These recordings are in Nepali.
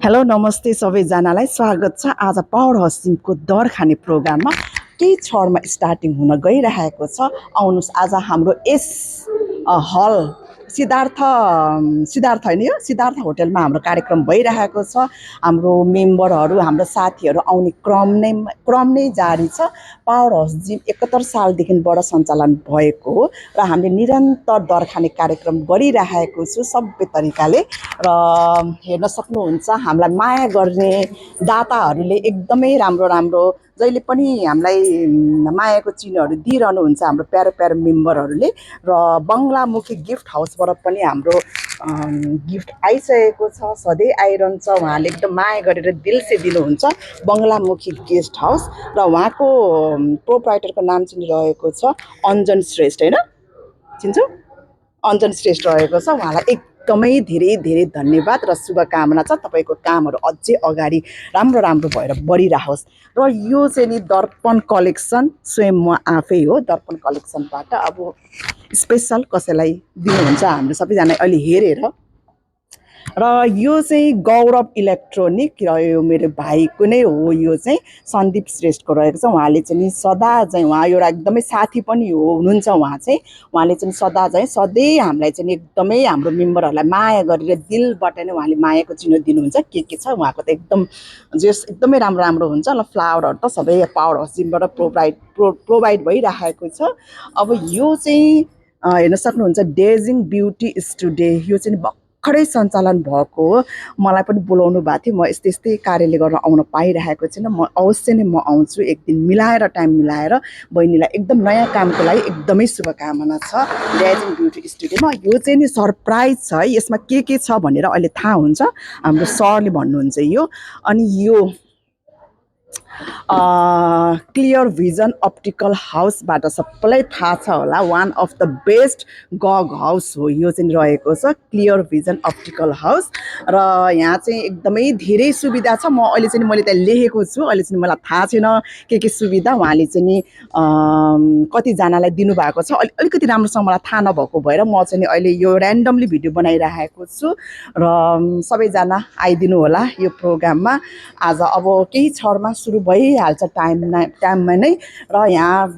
हेलो नमस्ते सबैजनालाई स्वागत छ आज पावर हाउसिङको दर खाने प्रोग्राममा केही क्षणमा स्टार्टिङ हुन गइरहेको छ। आउनुहोस् आज हाम्रो यस हल सिद्धार्थ होइन यो सिद्धार्थ होटलमा हाम्रो कार्यक्रम भइरहेको छ। हाम्रो मेम्बरहरू हाम्रो साथीहरू आउने क्रम नै जारी छ। पावर हाउस जिम 71 सालदेखिबाट सञ्चालन भएको हो र हामीले निरन्तर दर खाने कार्यक्रम गरिरहेको छु सबै तरिकाले र हेर्न सक्नुहुन्छ हामीलाई माया गर्ने दाताहरूले एकदमै राम्रो राम्रो जहिले पनि हामीलाई मायाको चिन्हहरू दिइरहनुहुन्छ हाम्रो प्यारो प्यारो मेम्बरहरूले र बङ्गलामुखी गिफ्ट हाउसबाट पनि हाम्रो गिफ्ट आइसकेको छ। सधैँ आइरहन्छ, उहाँले एकदम माया गरेर दिलसे दिनुहुन्छ बङ्गलामुखी गेस्ट हाउस र उहाँको प्रोप्राइटरको नाम चाहिँ रहेको छ अञ्जन श्रेष्ठ होइन चिन्छु अञ्जन श्रेष्ठ रहेको छ। उहाँलाई एकदमै धेरै धेरै धन्यवाद र शुभकामना छ तपाईँको कामहरू अझै अगाडि राम्रो राम्रो भएर बढिरहोस्। र यो चाहिँ नि दर्पण कलेक्सन स्वयं म आफै हो दर्पण कलेक्सनबाट अब स्पेसल कसैलाई दिनुहुन्छ हामीले सबैजना अहिले हेरेर। र यो चाहिँ गौरव इलेक्ट्रोनिक र यो मेरो भाइको नै हो। यो चाहिँ सन्दीप श्रेष्ठको रहेको छ। उहाँले चाहिँ नि सदा चाहिँ उहाँ एउटा एकदमै साथी पनि हुनुहुन्छ। उहाँले चाहिँ सदा चाहिँ सधैँ हामीलाई चाहिँ एकदमै हाम्रो मेम्बरहरूलाई माया गरेर दिलबाट नै उहाँले मायाको चिन्ह दिनुहुन्छ। के छ उहाँको त एकदमै राम्रो राम्रो हुन्छ ल। फ्लावरहरू त सबै पावर हाउस जिमबाट प्रोभाइड भइरहेको छ। अब यो चाहिँ हेर्न सक्नुहुन्छ डेजिङ ब्युटी स्टुडियो यो चाहिँ भर्खरै सञ्चालन भएको हो। मलाई पनि बोलाउनु भएको थियो, म यस्तै यस्तै कार्यले गर्दा आउन पाइरहेको छैन। म अवश्य नै म आउँछु एक दिन मिलाएर टाइम मिलाएर। बहिनीलाई एकदम नयाँ कामको लागि एकदमै शुभकामना छ डेजिङ ब्युटी स्टुडियोमा। यो चाहिँ नि सरप्राइज छ है, यसमा के छ भनेर अहिले थाहा हुन्छ, हाम्रो सरले भन्नुहुन्छ यो। अनि यो क्लियर भिजन अप्टिकल हाउसबाट सबैलाई थाहा छ होला, one of the best gag house हो यो चाहिँ रहेको छ क्लियर भिजन अप्टिकल हाउस। र यहाँ चाहिँ एकदमै धेरै सुविधा छ। अहिले चाहिँ मैले त्यहाँ लेखेको छु, अहिले चाहिँ मलाई थाहा छैन के सुविधा उहाँले चाहिँ नि कतिजनालाई दिनुभएको छ। अलिकति राम्रोसँग मलाई थाहा नभएको भएर म चाहिँ नि अहिले यो ऱ्यान्डमली भिडियो बनाइरहेको छु र सबैजना आइदिनु होला यो प्रोग्राममा। आज अब केही क्षणमा सुरु भइहाल्छ टाइममा नै। र यहाँ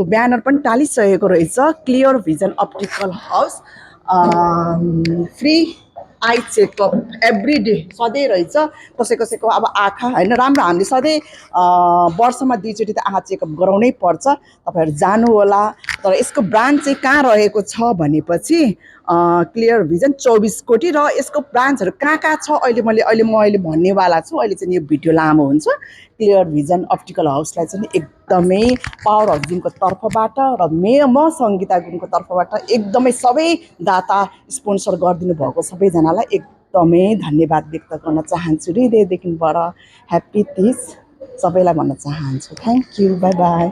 ब्यानर पनि टालिसकेको रहेछ clear vision optical house free eye checkup every day सधैँ रहेछ। कसैको अब आँखा होइन राम्रो, हामीले सधैँ वर्षमा 2 चोटि त आँखा चेकअप गराउनै पर्छ, तपाईँहरू जानु होला। तर यसको ब्रान्च चाहिँ कहाँ रहेको छ भनेपछि क्लियर भिजन 24 कोटी र यसको ब्रान्चहरू कहाँ छ अहिले म भन्नेवाला छु। अहिले चाहिँ यो भिडियो लामो हुन्छ। क्लियर भिजन अप्टिकल हाउसलाई चाहिँ एकदमै पावर हाउस जिमको तर्फबाट र म सङ्गीता गुरुङको तर्फबाट एकदमै सबै दाता स्पोन्सर गरिदिनु भएको सबैजनालाई एकदमै धन्यवाद व्यक्त गर्न चाहन्छु हृदयदेखिबाट। ह्याप्पी तिज सबैलाई भन्न चाहन्छु। Thank you, by by.